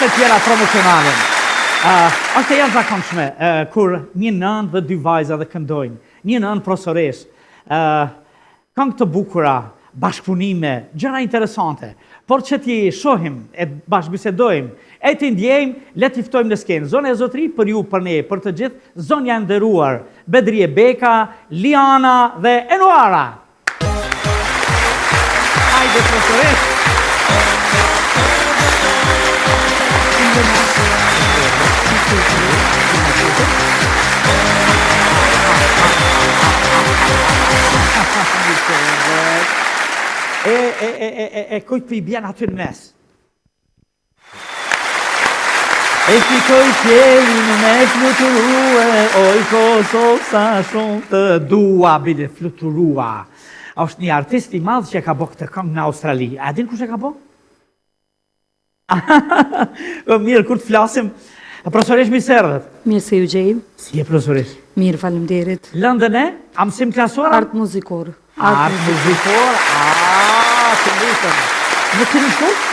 Këngët e tjera promocionale. Uh, është e jashtëzakonshme uh, kur një nënë dhe dy vajza dhe këndojnë, një nënë profesoreshë, uh, këngë të bukura, bashkëpunime, gjëra interesante, por që t'i shohim e bashkëbisedojmë, e t'i ndjejmë, le t'i ftojmë në skenë. Zonja e zotërinj për ju, për ne, për të gjithë, zonja e nderuar, Bedrie Beka, Liana dhe Enuara. Hajde, profesoreshë! E, e, e, e, e, e, kujt po i bjen aty në mes? E shikoj qiellin me fluturue, oj Kosovë sa shumë të dua, bile fluturua. Është një artist i madh që e ka bo këtë këngë në Australi. A din kush e ka bo? Po mirë, kur të flasim, profesoreshë mirë se erdhët. Mirë se ju gjej. Si je profesoreshë? Mirë, faleminderit. Lëndën e? A mësim klasor? Art muzikor. Art muzikor, aaa, të lutem. Në cilën shkollë?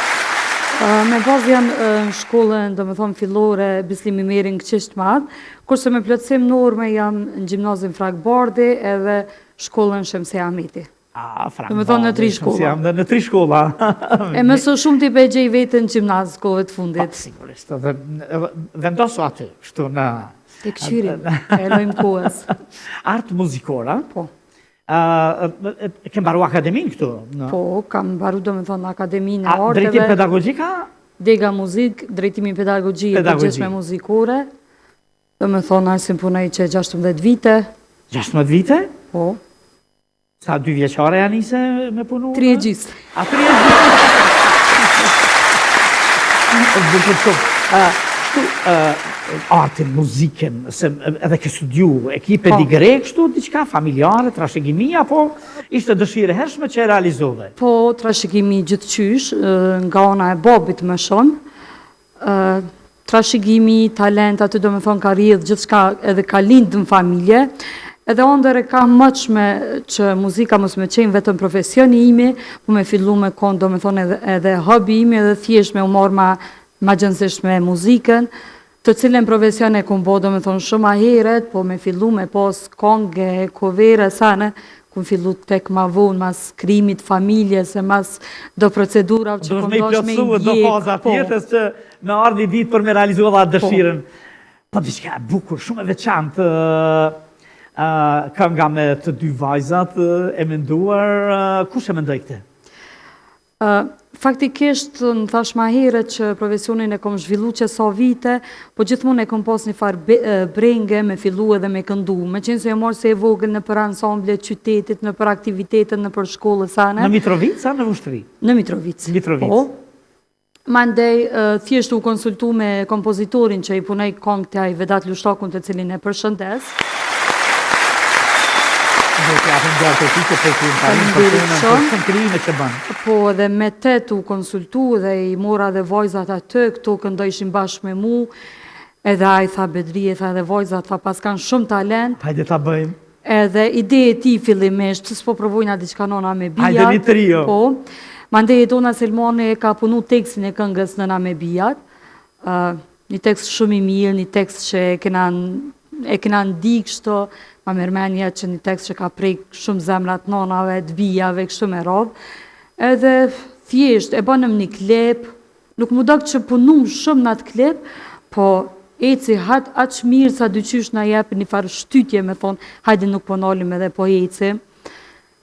Me bazë jam në shkollën, domethonë, fillore Bislim Ymeri në Këqish të Madh, kurse me plotësim norme jam në gjimnazin Frang Bardhi edhe shkollën Shemsi Ahmeti. A, Frang Domethonë në tri shkolla. Në tri shkolla. E më së shumti po e gjej veten në gjimnaz kohëve të fundit. Pa, sigurisht, dhe vendosu aty, kështu në... Të këqyrim, e lojmë kohës. Art muzikor, a? Po. E ke mbaru akademinë këtu? Po, kam mbaru domethonë akademinë e arteve. Drejtim pedagogjik a? Dega muzikë, drejtimi pedagogji e përgjithshme muzikore. Domethonë, arsim punoj që 16 vite. 16 vite? Po. Sa dy vjeçare ja nise me punu? Tri e gjysë. A tri e gjysë? Bukur shumë. Kështu, artin, muzikën, se edhe ke studiu, e ki po. pedigre kështu diçka familjare, trashëgimi apo ishte dëshirë e hershme që e realizove? Po, trashëgimi gjithqysh, nga ana e babit më shumë. Trashëgimi, talent, aty domethonë ka rrjedh gjithçka edhe ka lindë në familje. Edhe ëndërr e kam moçme që muzika mos me qenë vetëm profesion i imi, po me fillu me konë domethonë edhe, edhe hobi imi edhe thjesht me u marrë ma ma gjanësisht me muzikën, të cilën profesion e kom bo domethonë shumë ma heret, po me fillu me pas kongë, kovere, sene, kom fillu tek ma vonë, mas krijimit familjes e mas do procedurave që kom dasht me i ndjek. Do faza po. tjetës që me ardhë një ditë për me realizu edhe atë po. dëshirën. Po diçka e bukur, shumë e veçantë, kënga me të dy vajzat e menduar, kush e mendoi këtë? Faktikisht, të thashë ma herët që profesionin e kom zhvillu qe sa vite, po gjithmonë e kom pas një farë brenge me fillu edhe me këndu. Meqenëse jam marrë se e vogël nëpër ansamble qytetit, nëpër aktivitete, nëpër shkollë sene. Në Mitrovicë a në Vushtrri? Në Mitrovicë. Mitrovicë. Po. Mandej, thjesht u konsultu me kompozitorin që i punoi kongët ai Vedat Lushtakun të cilin e përshëndes. Do të japim gjarë të tij për krijimtarinë, për punën, për shumë krijime që bën. Po edhe me te tu konsultu dhe i mora dhe vajzat aty, këto këndojshin bashkë me mu, edhe ai tha Bedrie, tha edhe vajzat, tha paskan shumë talent. Hajde ta bëjmë. Edhe ide e tij fillimisht, pse s'po provojna diçka nona me bijat. Hajde një trio. Po. Mandej Edona Selmani ka punu tekstin e këngës Nëna me bijat. Ë një tekst shumë i mirë, një tekst që e kena e kena ndi kështu, ma merr menja që një tekst që ka prek shumë zemrat nonave, të bijave, kështu me radhë. Edhe thjesht e bënëm një klip, Nuk m'u dok që punum shumë në atë klip, po eci hat aq mirë sa dyqysh na jep një farë shtytje me thonë hajde nuk po nalim edhe po ecim.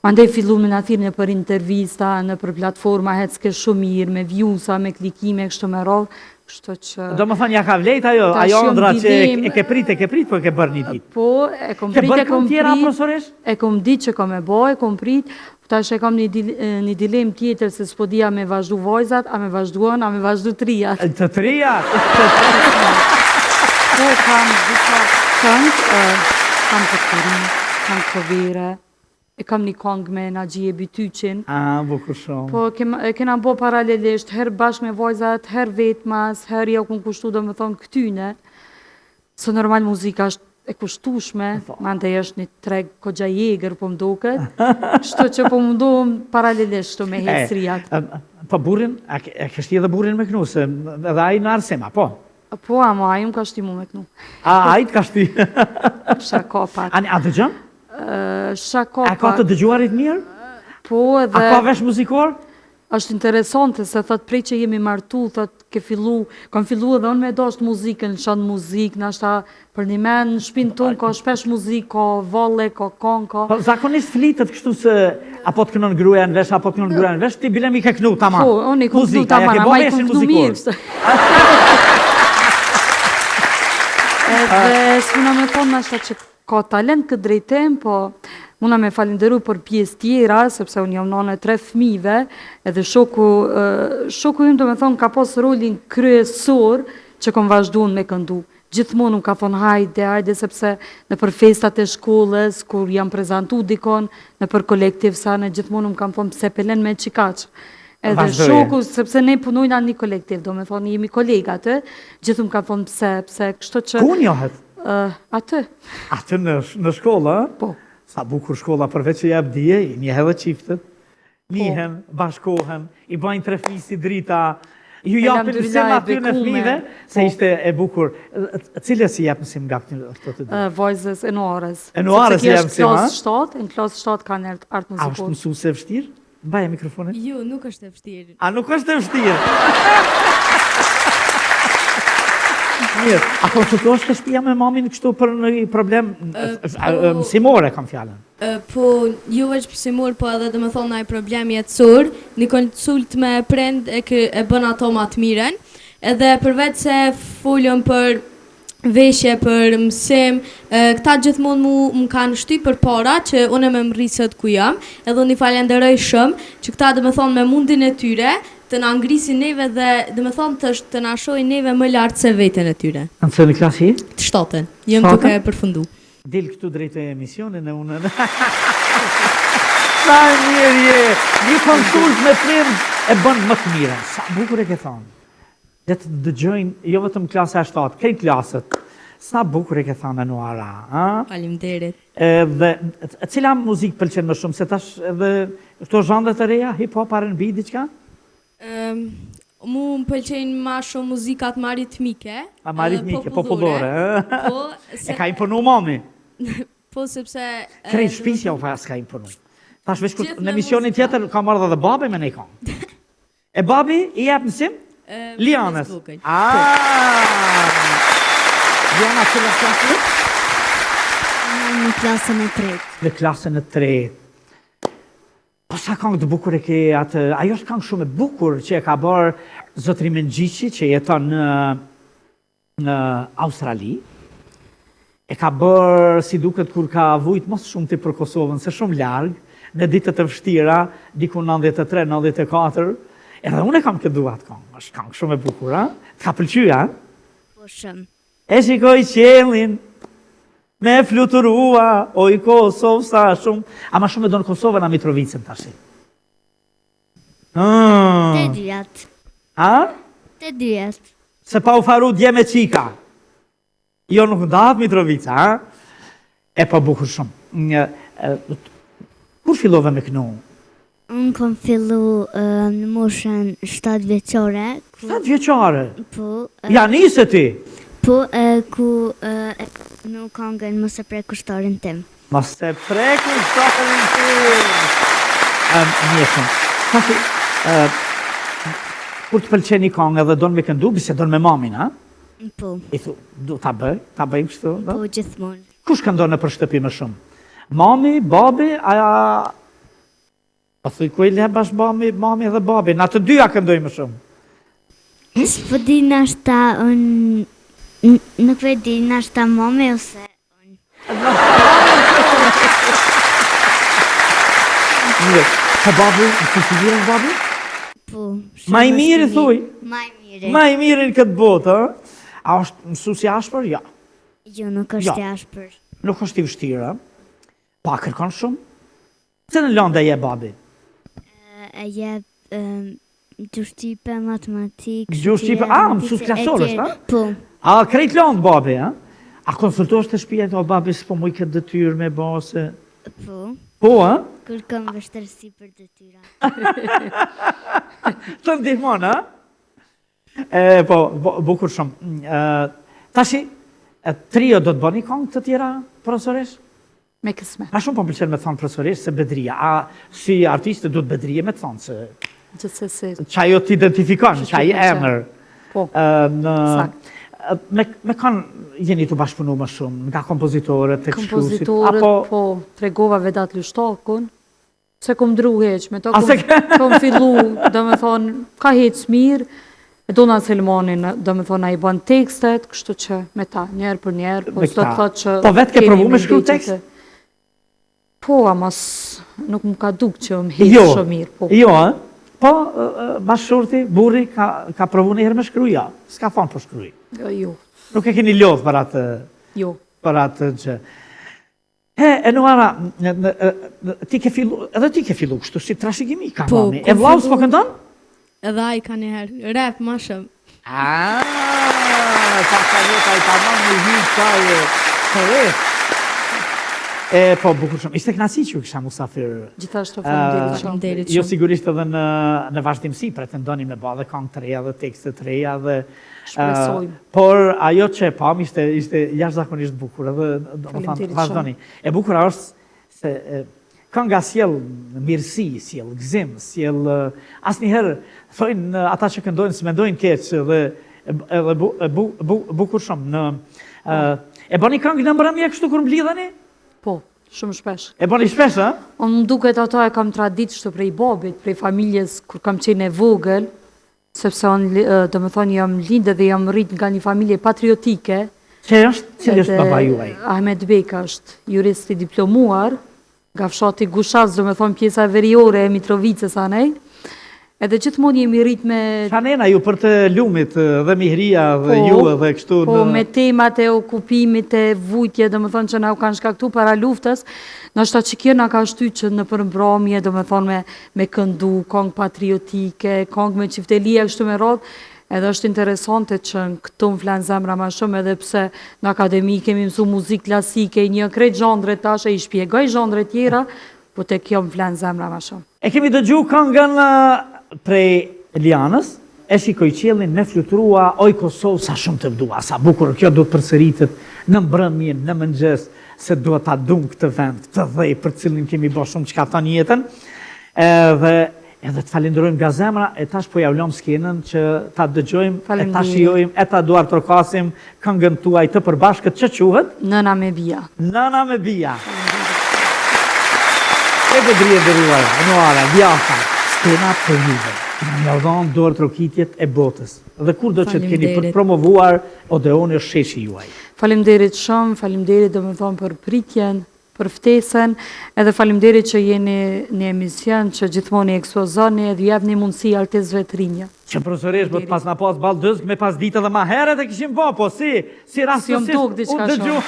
Mandej fillu me na thirr nëpër intervista, nëpër platforma ecke shumë mirë, me viewsa, me klikime, kështu me radhë, kështu që... Domethënë ja ka vlejt ajo, ajo ëndrra që e ke prit, e ke prit, po e ke bërë një ditë. Po, e kom prit, e kom prit, e kom dit që kom e bo, e kom prit, Tash e kam një një dilemë tjetër se s'po di a me vazhdu vajzat, a me vazhdu unë, a me vazhdu trijat. Të trijat! Po kam disa këngë, kam potpuri, kam kovere, e kam një kongë me Naxhije Bytyqin. Ah, bukur shumë. Po e kena bo paralelisht, herë bashkë me vajzat, herë vetmas, herë jau kom kushtu domethonë këtyne. Se normal muzika është e kushtueshme, po. mandej është një treg goxha i egër po më duket, kështu që po mundohem paralelisht me hec trijat. Po burrin, a e ke shti edhe burrin me knu, se edhe ai në arsim, a po? Po, ama ai më ka shti mu me knu. A, ai të ka shti? Shaka pak. A, a dëgjon? Shaka pak. A ka të dëgjuarit mirë? Po, edhe... A ka vesh muzikor? Është interesante se thot prej që jemi martu thot ke fillu kam fillu edhe unë me dasht muzikën lshon muzikë nashta përnime në shpinë tonë ka shpesh muzikë ka valle ka kangë ka Po zakonisht flitet kështu se a po të kënon gruaja në vesh a po të kënon gruaja në vesh ti bile m'i ke knu tamam. Po unë i kom knu tamam ama i kom knu mirë. Edhe s'muna me thonë nashta që Ka talent këtë drejtim, po muna me falenderu për pjesë tjera, sepse unë jam nënë e tre fëmijëve, edhe shoku, shoku im domethonë ka pas rolin kryesor që kom vazhdu unë me këndu. Gjithmonë më ka thonë hajde, hajde, sepse nëpër festat e shkollës, kur jam prezantu dikon, nëpër kolektiv sane, gjithmonë më kanë thonë pse pe len me qikaq. Edhe shoku, sepse ne punojna një kolektiv, domethonë jemi kolega aty, gjithë më kanë thonë pse, pse, kështu që... Ku njohet? Aty. Aty në, në shkollë, a? Po. Sa bukur shkolla, përveç që jep dije, i njeh edhe çiftet, po. njihen, bashkohen, i bajnë tre fëmijë si drita, ju japin mësim atyne fëmijëve, se po. ishte e bukur. Cilës i jep mësim nga këto të dy? Vajzës Enuarës. Enuarës i jep mësim, a? Sepse kjo është klasë 7, në klasë 7 kanë art, art muzikor. A është mësuese e vështirë? Mbaje mikrofonin. Jo, nuk është e vështirë. A nuk është e vështirë? Mirë, a konsultohesh te shtëpia me mamin kështu për një problem po, mësimor e kam fjalën? Po, jo veç mësimor, po edhe domethonë naj problem jetësor, një konsult me prind e, kë, e bën ato ma të mirën, edhe përveç se folëm për veshje për mësim, këta gjithmonë mu më kanë shty përpara që unë me mrri sot ku jam, edhe unë i falenderoj shumë që këta domethonë me mundin e tyre të na ngrisin neve dhe domethonë të, të na shohin neve më lart se veten e tyre. Në cilën klasë je? Të shtatën. Jam duke e përfundu. Dil këtu drejtoje emisionin e unë. Sa e mirë je! Një konsult me prind e bën më të mirën. Sa bukur e ke thonë. Le të dëgjojnë jo vetëm klasa e 7, krejt klasët. Sa bukur e ke thënë Anuara, a? Faleminderit. Edhe cila muzikë pëlqen më shumë se tash edhe këto zhanre të reja, hip hop, R&B diçka? Ëm mu më pëlqejnë ma shumë muzikat ma ritmike. A ma ritmike, popullore, ë? Po, se... E ka imponu mami. Po sepse Krejt shpisja u paska imponu. Tash veç kur në emisionin tjetër ka marrë edhe babi me ne këngë. E babi i jep mësim? Lianës. Ah! Liana, cilën klasë je? Në klasën e tretë. Në klasën e tretë. Po sa këngë të bukur e ke atë, ajo është këngë shumë e bukur që e ka bërë zotri Mengjiqi që jeton në në Australi, e ka bërë si duket kur ka vujt më së shumti për Kosovën, se shumë larg, në ditët e vështira, diku 93, 94, edhe unë e kam këndu atë këngë, është këngë shumë e bukur, a? Të ka pëlqy, a? Po shumë. E shikoj qiellin, me fluturua, oj Kosovë sa shumë, a ma shumë e don Kosovën a Mitrovicën tashi? Të dyjat. A? Të dyjat. Se pa u faru dje me qika. Jo nuk ndahet Mitrovica, a? E po bukur shumë. Një, e, kur fillove me knu? Unë kom fillu në moshën 7 vjeçare. 7 vjeçare? Po. Ja nise ti? Po, ku e knu kangën Mos e prek ushtarin tim. Mos e prek ushtarin tim. Ëm mirë shumë. Tashi, ë kur të pëlqen një këngë edhe don me këndu, bisedon me mamin, a? Po. I thu, do ta bëj, ta bëjmë kështu, do? Po, gjithmonë. Kush këndon nëpër shtëpi më shumë? Mami, babi, a Po thuj ku i le bash mami, mami dhe babi, na të dyja këndojmë më shumë. S'po di nashta unë, nuk e di nashta mami ose unë. Mirë, po babi, si si mirë babi? Po, shumë Ma i mirë thuj? Ma i mirë. Ma i mirë në këtë botë, ë? A është mësues i ashpër? Jo. Jo, nuk është jo. i ashpër. Nuk është i vështirë, ë? Pa kërkon shumë? Cilën lëndë e jep babi? E jep gjuhë shqipe, matematikë, Gjuhë shqipe, a, mësues klasor është, a? Po. A, krejt lëndë babi, a? A konsultohesh te shpia, o babi, s'po muj këtë detyrë me bo, se... Po. Po, ë? Kur kam vështirësi për detyra. Të ndihmon, ë? E, po, po, bukur shumë. Ë, tashi, trio do të bëni këngë të tjera, profesoresh? Me kismet. Ma shumë po më pëlqen me thonë profesoresh se Bedria. A si artiste duhet Bedrie me të thonë se... Gjithsesi. Qajo të identifikon, qaj emër. Po, në, Me, me kanë jeni tu bashkëpunu më shumë, nga kompozitorët, tekstshkruesit, apo... Kompozitorët, po, tregova Vedat Lushtakun, S'e kom ndrru hiç, me to kom, kom fillu, domethonë, ka hec mirë, Edona Selmanin, domethonë, ai bën tekstet, kështu që me ta, njerë për njerë, po s'do të thotë që... Po vetë ke provu me shkru tekst? Po, ama nuk më ka duk që më hec jo, shumë mirë. Po. Jo, e? Po, bashkëshorti, burri, ka, ka provu njëherë me shkru, ja, s'ka thonë po shkruj. Jo, jo. Nuk e keni lodhë për atë, jo. për atë gjë. He, Enuara, ti ke fillu, edhe ti ke fillu kështu si trashëgimi ka po, mami. E vllau s'po këndon? Edhe ai ka një herë, rap ma shumë. Ah, sa ka një ka i tamam me hy qaj e sëres. E, po, bukur shumë. Ishte knaqsi që ju kisha musafir. Gjithashtu, faleminderit shumë. Faleminderit shumë. Jo sigurisht edhe në, në vazhdimësi pretendoni me ba dhe kangë të reja dhe tekste të reja dhe Shpresojmë. Por ajo që e pamë ishte ishte jashtëzakonisht bukur edhe domethënë vazhdoni. E bukura është se kënga sjell mirësi, sjell gëzim, sjell asnjëherë thojnë ata që këndojnë s'mendojnë keq dhe edhe bu, bu, bu, bukur shumë në po. e bëni këngë në mbrëmje kështu kur mblidheni? Po, shumë shpesh. E bëni shpesh, ë? Unë më duket ato e kam traditë kështu prej babit, prej familjes kur kam qenë e vogël, Sepse unë, domethënë, jam lindë dhe jam rritë nga një familje patriotike. Që është, cili është baba juaj? Ahmet Beka është jurist i diplomuar, nga fshati Gushac, domethënë pjesa veriore e Mitrovicës anej. Edhe gjithmonë jemi rrit me... Shanena ju për të lumit dhe Mihria dhe po, ju edhe kështu po, në... Po, me temat e okupimit e vujtje, domethënë që na u kanë shkaktu para luftës, ndoshta që kjo na ka shty që nëpër mbramje, domethënë me me këndu kongë patriotike, kongë me çiftelia kështu me radhë, edhe është interesante që në këto më flen zemra ma shumë edhe pse në akademi kemi mësu muzikë klasike, i njoh krejt zhanret tash e i shpjegoj zhanret tjera, po te kjo më flen zemra ma shumë. E kemi dëgju këngën prej Lianës, E shikoj qiellin me fluturua oj Kosovë sa shumë të dua sa bukur kjo duhet përsëritet në mbrëmje në mëngjes se duhet ta dum këtë vend këtë dhe për të cilin kemi bo shumë çka tonë jetën edhe edhe të falenderojmë nga zemra e tash po ja u lëmë skenën që ta dëgjojmë e ta shijojmë e ta duartrokasim këngën tuaj të përbashkët që quhet Nëna me bija. Nëna me bija. E Bedrie e nderuar, Enuara, Vjasa, skena për juve. Kena me jau dhanë duartrokitjet e botës. Dhe kurdo që të keni për të promovuar, Odeoni është sheshi juaj. Faleminderit shumë, faleminderit domethënë për pritjen, për ftesën, edhe faleminderit që jeni një emision që gjithmonë i ekspozoni edhe ju jepni mundësi artistëve të rinj. Që profesoreshë, po të pas na pas ballë dyzg me pas ditë edhe ma herët e kishim bo, po si, si rastësisht u dëgju.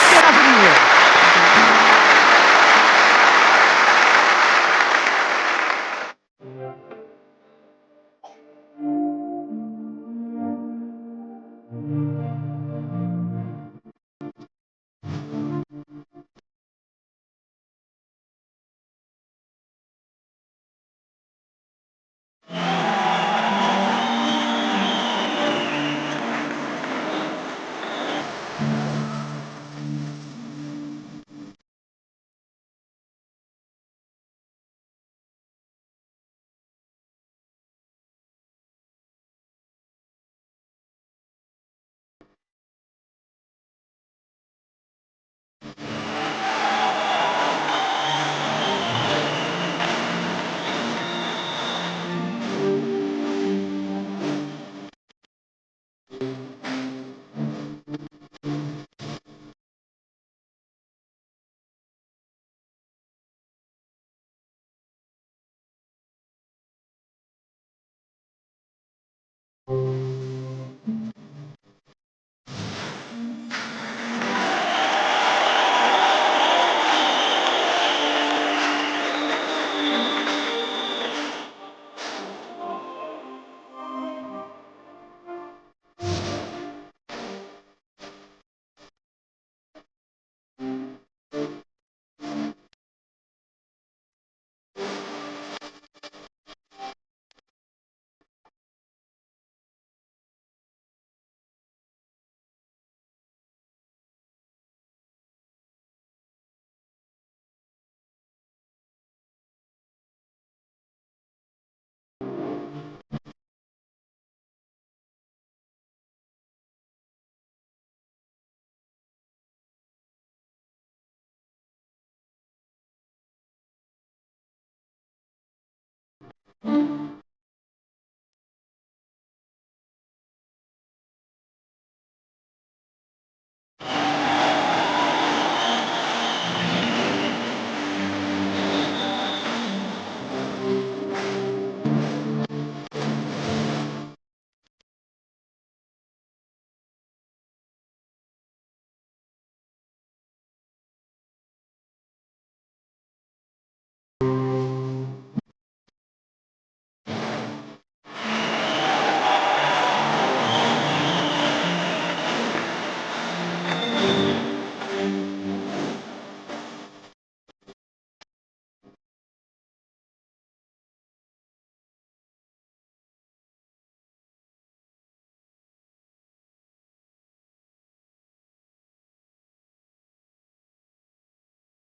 Skena për juve.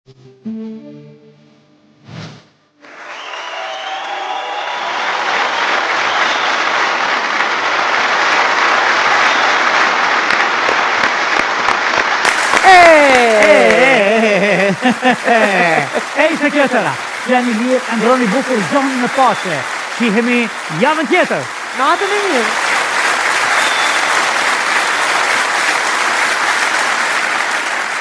E ishte kjo e tëra. Fleni mirë, ëndërroni bukur, zgjohuni në paqe. Shihemi javën tjetër. Natën e mirë.